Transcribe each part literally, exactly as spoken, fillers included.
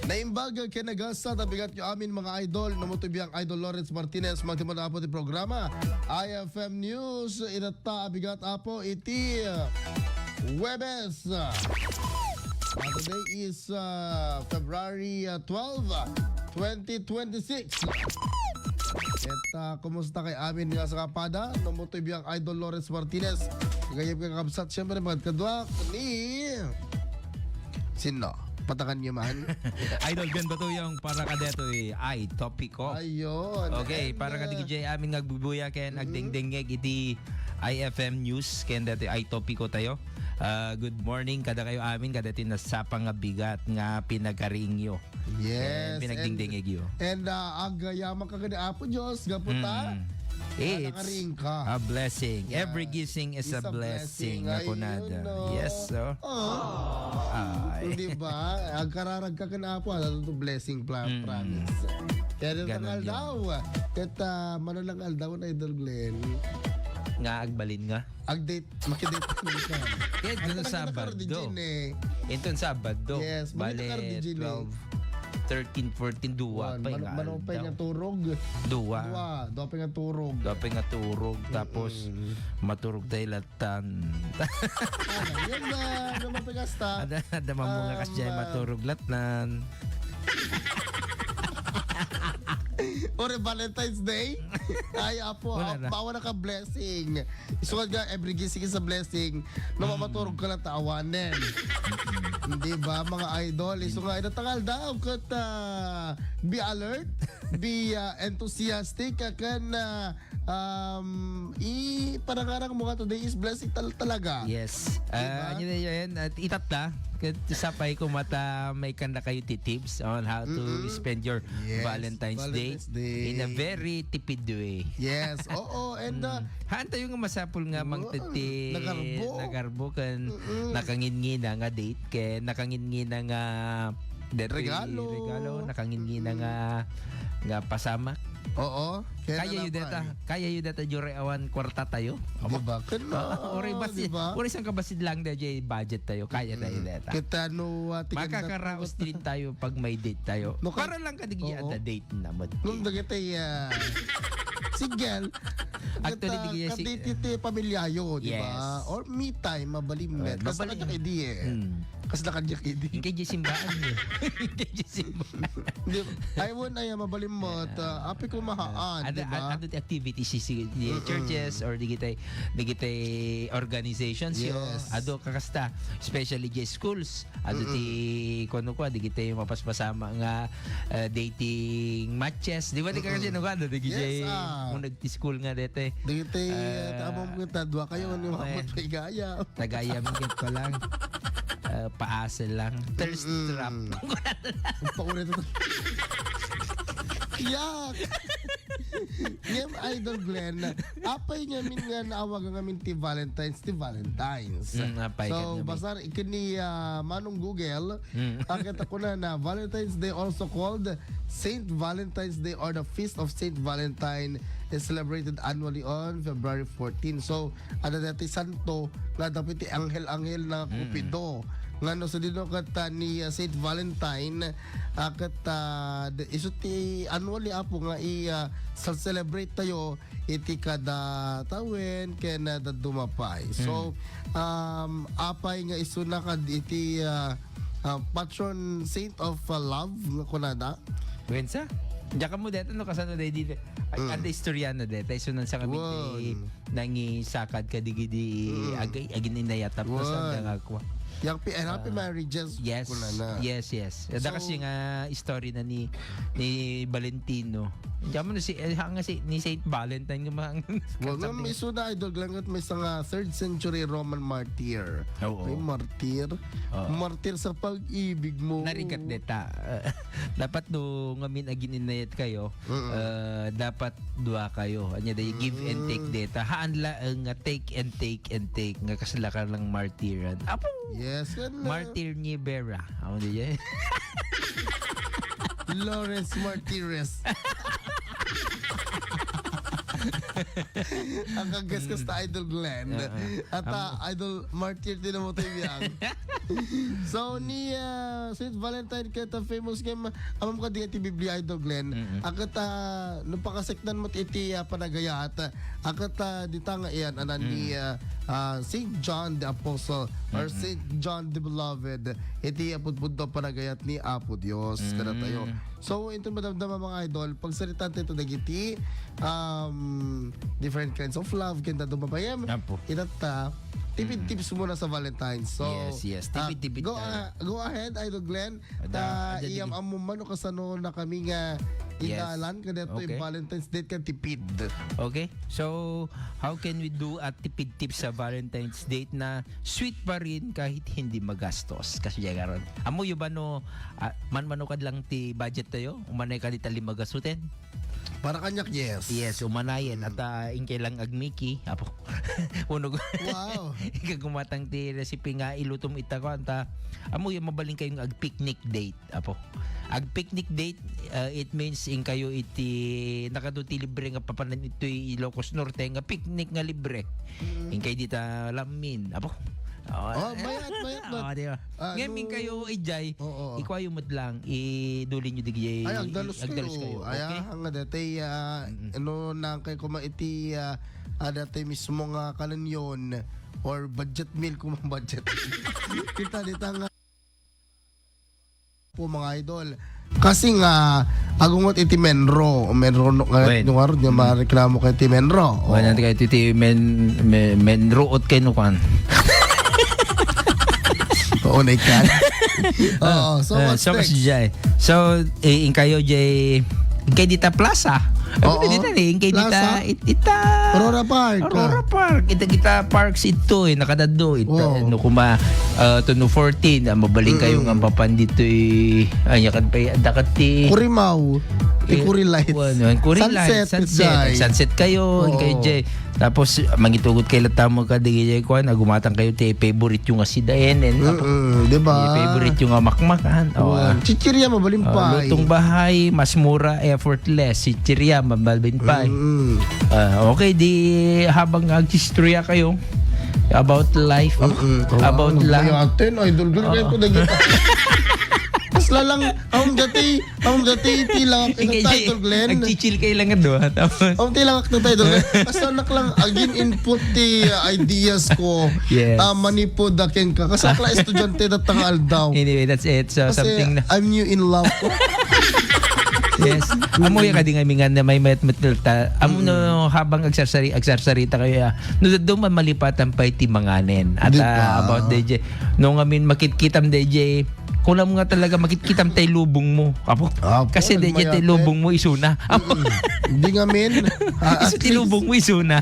Naimbag ken nagasat a bigat yo amin, mga idol. Namutubyan Idol Lawrence Martinez, magtimon apo ti programa I F M News. Itatta a bigat, apo, iti, uh, Huwebes. Uh, today is, uh, February, uh, twelve, uh, twenty twenty-six. Ket, uh, kumusta kay amin nga sakapada? Namutubyan Idol Lawrence Martinez. Gayam nga kabsat, siyempre, magkadua ni Sino? Patakan niyo man. Idol Glenn Batuyong para kadetoy ay topiko. Ayun. Okay, and, para uh, kadi J amin nga agbubuya ken agdengdengngeg iti I F M News ken detoy ay topiko tayo. Ah, good morning kada kayo amin, kada ti nasapa nga bigat nga pinagariingyo. Yes, ken pinagdingdingegyo. And, uh, agayaman ka gani Apo Dios, gapu ta, mm, it's nakariing ka. A blessing. Yes. Every gising is a blessing, nga kunada. Ayun, no? Yes, so. Oh. Ay. Di ba? Agkararag ka kan Apo, ano to blessing pla-, mm, promise. Kaya dito ang aldaw. Ket, ah, mano lang aldaw na Idol Glenn. Nga agbalin nga? Agdate, makidate ka. Kaya dito Sabado. Inton Sabado. Yes, bale, twelve, thirteen, fourteen, dua pa nga aldaw. Mano pa nga turog? Dua. Dua, dua pa nga turog. Dua pa nga turog. Tapos, maturog tayo latan. Ano, yun na, ano mapagasta? Ada, ada mamunga kasi maturog latan. Ore Valentine's Day? Ay, apo, bawa na ka blessing. Isu nga every gising is a blessing. No, mamaturog ka lang taawanen. Di ba, mga idol? Isu nga, ito tangal daw, ket, ah, be alert, be, ah, enthusiastic, ah, ken, ah, um, i-, panangarang mo nga today is blessing tal-, talaga. Yes. Di ba? Ah, yun, yun, yun. At itatta, ket sapay ko mata may kanda kayo ti tips on how to spend your Valentine's Day in a very tipid way. Yes. Oo, and, uh, haan tayo nga masapul nga mangtiti nagarbo. Nagarbo ken nakangingina nga date, ken nakangingina nga detoy regalo, regalo, nakangingina nga, nga pasamak. Oo. Kaya yu deta, kaya yu deta, jure awan kwarta tayo. Di ba? Ken, ah, uri basid, uri sangka basid lang da jay budget tayo. Kaya tayo deta. Kita no, ah, makakaraos din tayo pag may date tayo. Para lang kadigi ada date na mo. Nung dagiti, ah, single, actually, kita, digi si kadate ti pamilyayo, di ba? Yes. Or me time, mabalimmet. Kas mabalim-, kanya idi eh. Hmm. Kas na kanya idi. Kay di simbaan eh. Kay di simbaan. Di ba? Ay, wala, ay, mabalim mo. Ta, api ko mahaan, di ba? Adu ti activities si, si, di churches or digitay, digitay organizations yo. Yes. Adu kakasta, especially di schools. Adu ti, kuno ko, digitay mapaspasama nga, eh, dating matches. Di ba, di ka kasi, no, adu, digitay, yes, ah, mo nagti-school nga dete. Digitay, ah, tama mo kita, dua kayo, ano, eh, mapagpigaya. Nagayam ko lang. Ah, paasel lang. Thirst trap. Ang paulit ito. Yak! Ngem, Idol Glenn, apay ngamin nga naawagan ngamin ti Valentine's, ti Valentine's. Mm, apay so, ket ngamin. Basar ikni, ah, Manong Google, mm, agkita kuna na Valentine's Day, also called Saint Valentine's Day or the Feast of Saint Valentine, is celebrated annually on February fourteen. So, ada dati santo nga dapit ti anghel-anghel na Cupido. Nga no, so dino ket, ah, ni, ah, Saint Valentine, ah, ket, ah, de-, isu ti annually, apo, nga i, ah, sa-, celebrate tayo iti kada tawen ken, ah, dadduma pay. So, um, apay nga isuna kad iti, ah, ah, patron saint of, ah, love nga kunada? Wensa? Diyan ka mo deta, no, kasano dahil dito? Ay, mm, ada istorya na deta. Isu nang sa kami ti nangisakad ka digidi, mm, ag-, agininayat. Tapos, wan, ang gangagwa. Yang pi-, happy, ah, marriages, yes, kunana. Yes, yes. Ada kasi nga story na ni, ni Valentino. Diyan mo na si, eh, hanga si, ni Saint Valentine nga mga, well, nga may suda, Idol Glenn, may sa nga third century Roman martyr. Oo. May martyr. Oo. Martyr sa pag-ibig mo. Narigat deta. Dapat no, ngamin agininayat kayo, mm, ah, dapat dua kayo. Anya, day, give and take deta. Haan la, eh, nga take and take and take. Nga kasla ka lang martyran. Apo! Yes, yan na. Martyr ni Vera. Amo di dyan? Lawrence Martires. Ang kagas-gas ta Idol Glenn. Oo. At, ah, Idol Martyr din mo tayo yan. So, ni, ah, Saint Valentine ket, ah, famous nga ma-, amam kadi iti Biblia, Idol Glenn. Mm-mm. Aket, ah, no pakaseknan met iti, ah, panagayat, aket, ah, dita nga iyan, anan ni, Mm. ah, ah, Saint John the Apostle or Mm-mm. Saint John the Beloved, iti, ah, pudpudno panagayat ni Apo Dios Mm. kadatayo. So, inton madamdama, mga idol, pagsaritaan tayo dagiti, um, different kinds of love, ken dadduma babaem. Apo. Itatta, tipid Mm. tips muna sa Valentine's. So, Yes, yes. ah, Tipid-tipid go, tayo. ah, go ahead, Idol Glenn. Ada, Ta ada, iyam digi. Ammo man no kasano na kami nga Yes. Indalan kadatoy Okay. Valentine's date ken tipid. Okay. So, how can we do a tipid tips sa Valentine's date na sweet pa rin kahit hindi magastos? Kasi diyan karon. Ammoyo ba no, ah, manmano kad lang ti budget tayo? Umanay ka di tali magasuten? Para kaniak, yes. Yes, umanayen. Mm. At, ah, inkay lang agmiki, apo. Unog. Wow. Ika gumatang ti recipe nga ilutom ita ko, anta, ammoyo mabalin kayo nga ag-picnic date, apo. Ag-picnic date, ah, it means inkayo iti, nakadu ti libre nga papanan itoy Ilocos Norte nga picnic nga libre. Mm. Inkay dita lamin, apo. Oh, mayat, mayat, mayat. Oh, di ba? Ah, Ngayon, no. Inkayo, ijay, Oo. Ikuayo met lang, idulin nyo digijay, Ay, agdalus agdalus kayo. Kayo, Ay, okay? Ah, nga dati, ah, Mm-mm. Ano, nang kay kuma iti, ah, ah, dati mismo nga kananyon or budget meal kuma budget. Kita dita nga po, mga idol. Kasi nga, agungot iti Menro. Menro no, nga, Wen. Nung arod nga Mm. mareklamo kay ti Menro. Oh. Wen, kay ti, ti Men-, Men-, Menro ot kay no kwan. Oo, na ikan. Oo, so Ah, what's so, next? Jay. So, eh, inkayo, Jay, kay dita plaza. Oo. Ano dita, eh? Kay dita, Plaza? it-, ita Aurora Park, Aurora ah. Park. Ita kita parks ito, eh, nakadado. Ita, Wow. no, kuma, ah, to no fourteen, ah, mabaling kayo Mm-mm. nga papan dito, eh. Ay, yakan pa, dakat ti Kurimaw. Ti Eh, Kuri Lights. Ano, ang Kuri Sunset, Lights, sunset. Jay. Sunset kayo, Oo. Kay Jay. Tapos, mangitugot kayo lang tamo ka, di kayo kuwan, agumatang kayo ti favorite yung nga sidaen, and Mm-mm, di ba? Ti favorite yung nga makmakan. Oh, Wow. ah. Chichirya, mabalin Oh, pa, eh. Lutong bahay, mas mura, effortless. Chichirya, mabalin pa, eh. Mm-mm. Ah, okay, di habang nag-istorya kayo about life, Mm-mm. about Wow, love. Mayaten, idol, girl, kayo Oo. ko nagita. Mas lalang, ang dati, ang dati, ti lang, Ikay, Idol Glenn. Nagchichil kayo lang nga doon, tapos Ang tilangak na tayo doon. Basta anak lang, agin input ti ideas ko. Yes. Ah, manipod akin ka. Kasi akla estudyante datang aldaw. Anyway, that's it. So, Kasi something na I'm new in love ko. Yes. Amo ya kadi nga mingan na may mayat met ta. Amo no Mm. habang agsarsari, agsarsarita kayo, ah, no, do man malipatan pa iti manganen. At, Di ba? Ah, about the J-, no ngamin makitkitam the J, kunam nga talaga makitkitam tay lubong mo. Apo. Apo, Kasi di nagmayat, tay eh. lubong mo isuna. Apo. Mm-mm. Di ngamin, ah, Isu at ti least lubong mo isuna.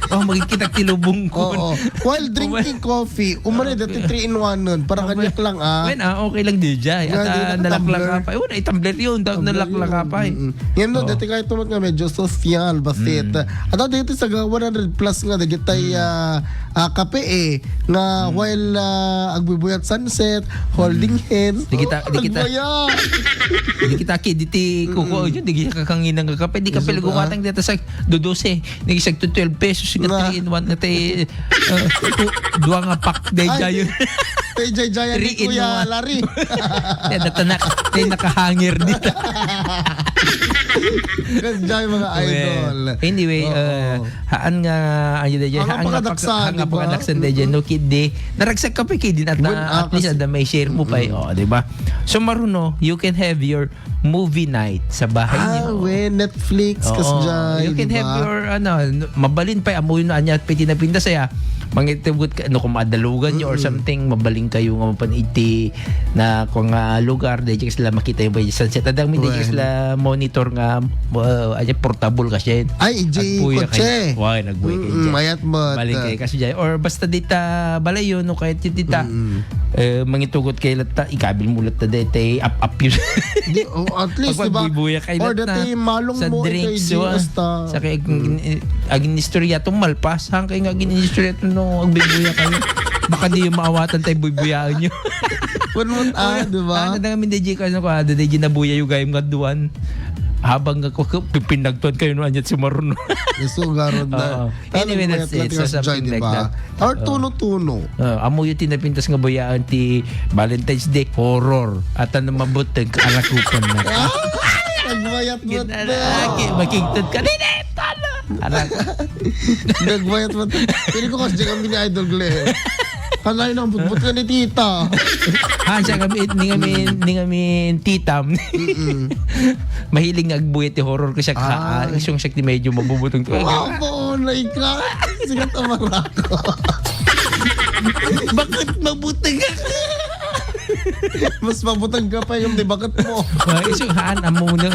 Oh, makikita ti lubong ko. Oo. While drinking coffee, umani dati three in one nun. Para Apo. kanyak lang, ah. Wen, ah, okay lang di jay. Nga, At, di ah, naka-tumbler. nalaklak ka pa. Wala, i-tumbler yun. Ta-, Tumbler nalaklak ka yun. pa, eh. Mm-mm. Yan, no, Oo. dati kahit naman nga medyo social, basit. Mm. At dati sa ga-, one hundred plus nga, dagitay, Mm. ah, ah, kape, eh. Nga Mm. while, ah, agbubuyat sunset, holding Mm. hands. Di kita, Oh, di kita, nagbuya. di kita ki, di ti kuko, Mm. yun, di kita kakanginang kape, di Yes, kape ah. lagumatang dito sa dodose, di sa to twelve pesos, nga Na. three in one, na te, uh, tu-, dua nga pack, day Ay, jayon. Tay jay jay, Three in Kuya one. Larry. Yan, natanak, yan, nakahangir dito. Yes, jay, mga Well, idol. anyway, Oo. uh, Haan nga, ano, dayjay, Ang haan nga pakadaksan, pag-, haan nga di ba? pakadaksan, dayjay, Mm-mm. no, kidi, naragsak ka pa, kidi, at Wen, na, ah, at least, kasi ada may share mo pa, eh, Mm-mm. oh, di ba? So, maruno, you can have your movie night sa bahay Ah, niyo. we, Netflix, Oo. kas dyan, You can di have ba? your, ano, n-, mabalin pa, amuyo na, anya, piti na pinda saya, mangitibot ka, no, kung madalugan nyo or Mm-mm. something, mabalin kayo nga mapan iti, na, kung, ah, lugar, dayjay, sila makita yung sunset. Adang mi, dayjay, Wen. sila monitor nga, uh, anya, portable kasi. Ay, iji Agpuya kotse. kayo. Why, nagbuya kayo Mm, dyan. mayat mat. Balik kayo kasi dyan. Or basta dita, balayo, no, kahit dita, Mm. eh, mangitugot kayo latta, ikabil mo latta, dete, ap-ap yun. Di, oh, at least, Pag di ba? magbibuya kayo Or latta, dati, malong sa mo, drinks, ikaw, wa? hasta. Sa kay, Mm. ag-, agin istorya to, malpas. Saan kayo nga agin istorya to, no, agbibuya kayo? Baka di yung maawatan tayo, buybuyaon nyo. Kun mo, ah, Oh, di ba? ah, nadang amin, dayjay, kasi ko, ah, dayjay, nabuya yung gayam nga duwan. Habang nga ku-, ku-, pipinagtuan kayo no anyat si Maruno. Isugaron na. Oo. Anyway, that's it. So, something like that. Or tuno-tuno. Ah, amoyo ti napintas nga bayaan ti Valentine's Day, horror. At ano mabuteng, alakupan na. Ah! Nagbayat mo na. Ginala, ki-, makigtad ka. Dili, talo! Anak. Nagbayat mo. Pili ko kasi kami ni Idol Glenn. Kanay nang butbut ka ni tita. Ah, siya kami, ni kami, ni kami titam. Mm-mm. Mahilig nga agbuyat ti horror ko siya. Ah. Isong siya ti medyo mabubutong to. Wow, po, na ika. Sigat ang marako. Bakit mabuteng ka? Mas mabutang ka pa yung di bakit mo. Ah, isong haan, amo nga,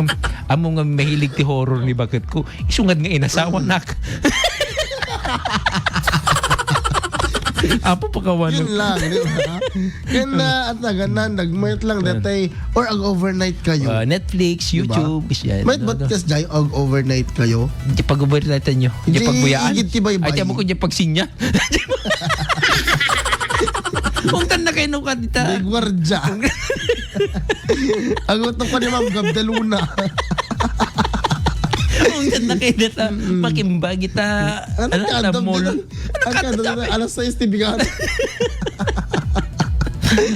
amo nga mahilig ti horror ni bakit ko. Isungad nga inasawa, nak. Apo pakawan. Yun lang, di ba? Yan na, at naganan, nagmayat lang, datay, or ang overnight kayo. Ah, Netflix, di ba? YouTube, is yan. Mayat ba't kas jay, ang overnight kayo? Di pag-overnight nyo. Di pagbuyaan. Igit ti baybay. Ay, tiyan mo ko di pagsinya. Ungtan na kayo nung kanita. May gwardiya. Ang utok pa ni Ma'am Gab de Luna. Ungtan na kayo nita. Mm-mm. Makimbag ita. Ano ka, ano, Dam? Ano ka, Dam? Alas sais ti bigat.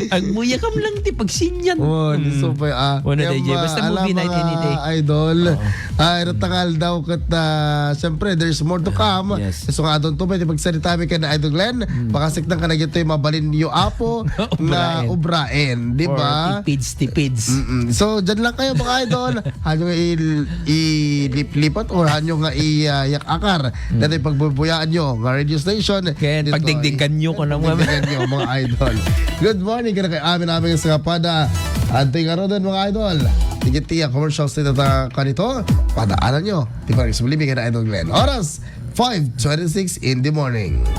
Agbuya kam lang ti pagsinyan. Oh, hmm. So pa, ah. Wala na, J J. Basta movie night any day. Idol. Oo. Ay, ratangal daw ket, ah, siyempre, there's more to come. Yes. So nga, adon to, pwede magsarita mi kan Idol Glenn. Hmm. Baka siknang ka na gito yung mabalin niyo, apo, na ubraen. Di ba? Tipids, tipids. Mm-mm. So, dyan lang kayo, mga idol. Hanyo nga il-, iliplipat or hanyo nga iyak-akar. Hmm. Dati pagbubuyaan nyo, nga radio station. Ken, pagdingdingan nyo ko naman. Pagdingdingan nyo, mga idol. Good morning, kada kay amin, amin sa kapada. Antoy nga rodon, mga idol. Tigit tiya, commercial state at, ah, kanito. Padaanan nyo. Di pa rin sumulimi kay na Idol Glenn. Oras, five twenty-six in the morning.